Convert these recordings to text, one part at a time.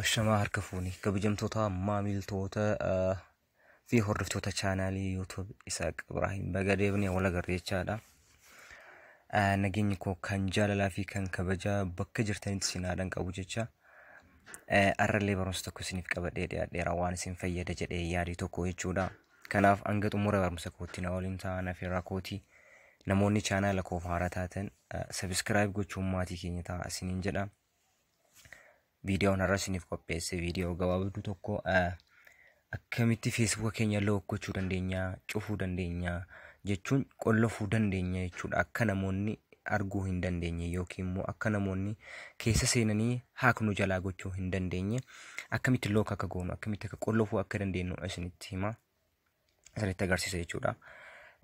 Shamaa harka fuuni kabajamtoota maamiltoota fi hordoftoota chaanaalii YouTube Isaaq Ibraahim baga deebinee wal agarre jechaadha. Nageenyi koo kan jaalalaa fi kan kabajaa bakka jirtanitti isin haadhan qabu jecha arrallee barumsa tokko isiniif qabadhee dhiyaadheera waan isin fayyada jedhee yaadii tokko jechuudha. Kanaaf hanga xumura barumsa kootti na waliin ta'aa afeerraa kooti. Namoonni chaanaala koof haaraa taatan subscribe gochuun maatii keenya ta'a isiniin jedha. Viidiyoon har'a isiniif qopheesse viidiyoo gabaabduu tokko akkamitti feesbuuka keenya lock gochuu dandeenya, cufuu dandeenya jechuun qollofuu dandeenya jechuudha. Akka namoonni arguu hin dandeenye yookiin immoo akka namoonni keessa seenanii hack nu jalaa gochuu hin dandeenye akkamitti lock akka goonu, akkamitti akka qollofuu akka dandeenyu isinitti hima, isinitti agarsiisa jechuudha.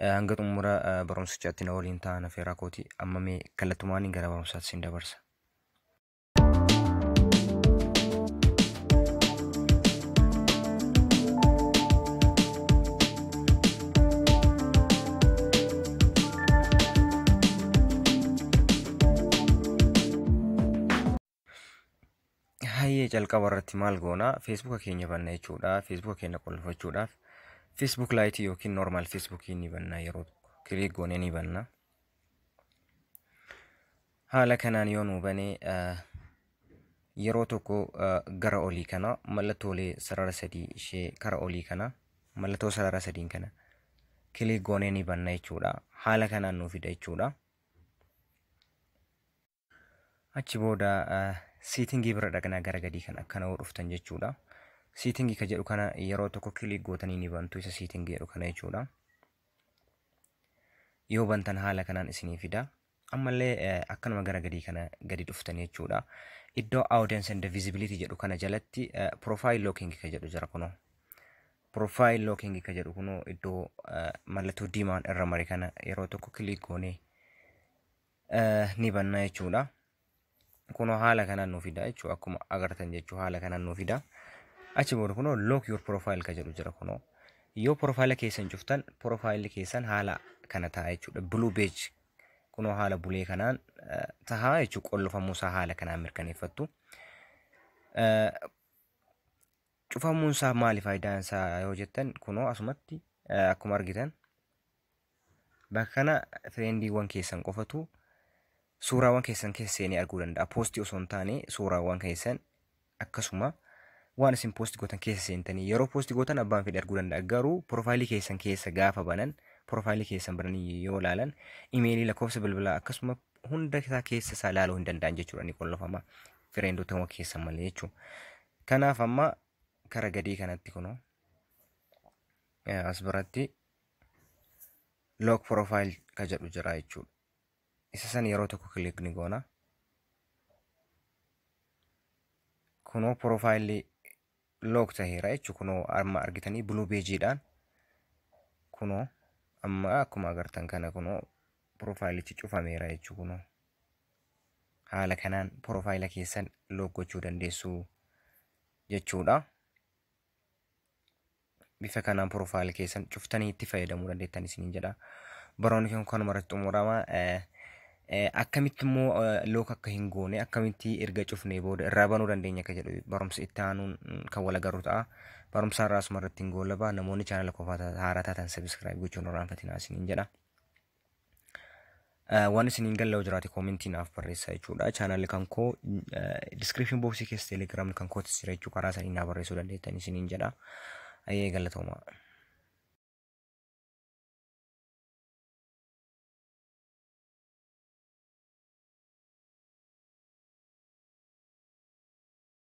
Hanga xumura barumsichaatti na waliin ta'an afeeraa kooti. Amma mee kallattumaan gara barumsaatti isin dabarsa. Hayyee, jalqaba irratti maal goona? Feesbuuka keenya banna jechuudha. Feesbuuka keenya qollofachuudhaaf Facebook Lite yookiin normal Feesbuukii ni banna, yeroo tokko click goonee ni banna. Haala kanaan yoo nu bane yeroo tokko gara olii kana mallattoolee sarara sadii ishee kara olii kana mallattoo sarara sadiin kana click goonee ni banna jechuudha. Haala kanaan nu fida jechuudha. Achi booda setting bira dhaqnaa, gara gadii kan akkana yoo dhuftan jechuudha. Setting ka jedhu kana yeroo tokko click gootanii ni bantu, isa setting jedhu kana jechuudha. Yoo bantan haala kanaan isinii fida. Ammallee akkanuma gara gadii kana gadi dhuftan jechuudha. Iddoo audience and visibility jedhu kana jalatti profile locking ka jedhu jira kunoo. Profile locking ka jedhu kunoo iddoo mallattoo diimaan irra mare kana yeroo tokko click goonee ni banna jechuudha. Kunoo haala kanaan nu fida jechuudha, akkuma agartan jechuudha, haala kanaan nu fida. Achi booda kunoo lock your profile ka jedhu jira kunoo. Yoo profaayila keessan cuftan profaayilli keessan haala kana ta'a jechuudha. Blue badge kunoo haala blue kanaan tahaa jechuudha, qollofamuu isaa haala kanaan mirkaneeffattu. Cufamuun isaa maali faayidaan isaa yoo jettan, kunoo asumatti akkuma argitan bakka kana friendiiwwan keessan qofatu suuraawwan keessan keessa seenee arguu danda'a. Poostii osoo hin taane suuraawwan keessan akkasuma waan isin poostii gootan keessa seentanii yeroo poostii gootan abbaan fedhe arguu danda'a. Garuu profaayilii keessan keessa gaafa banan, profaayilii keessan bananii yoo ilaalan, imeelii, lakkoofsa bilbilaa akkasuma hunda isaa keessa isaa ilaaluu hin danda'an jechuudha, ni qollofama friendota keessan malee jechuudha. Kanaaf amma kara gadii kanatti kunoo as biratti lock profile ka jedhu jira jechuudha. Isa san yeroo tokko click ni goona. Kunoo profaayilli lock taheera jechuudha. Kunoo amma argitanii blue badgeiidhaan kunoo amma akkuma agartan kana kunoo profaayilichi cufameera jechuudha kunoo. Haala kanaan profaayila keessan lock gochuu dandeessu jechuudha. Bifa kanaan profaayila keessan cuftanii itti fayyadamuu dandeettan isiniin jedha. Baroonni kun kanuma irratti xumurama. Akkamitti immoo lock akka hin goone, akkamitti erga cufnee booda irraa banuu dandeenya akka jedhu barumsa itti aanuun kan wal agarru ta'a. Barumsa irraa asuma irratti hin goolaba. Namoonni chaanala koo haaraa taatan subscribe gochuun irraanfatinaa isiniin jedha. Waan isiniin galle yoo jiraate koomentii naaf barreessaa jechuudha. Chaanalli kan koo description boxii keessa teelegiraamni kan kootis jira jechuudha. Karaa sanii naa barreessuu dandeettan isiniin jedha. Ayyee, galatooma.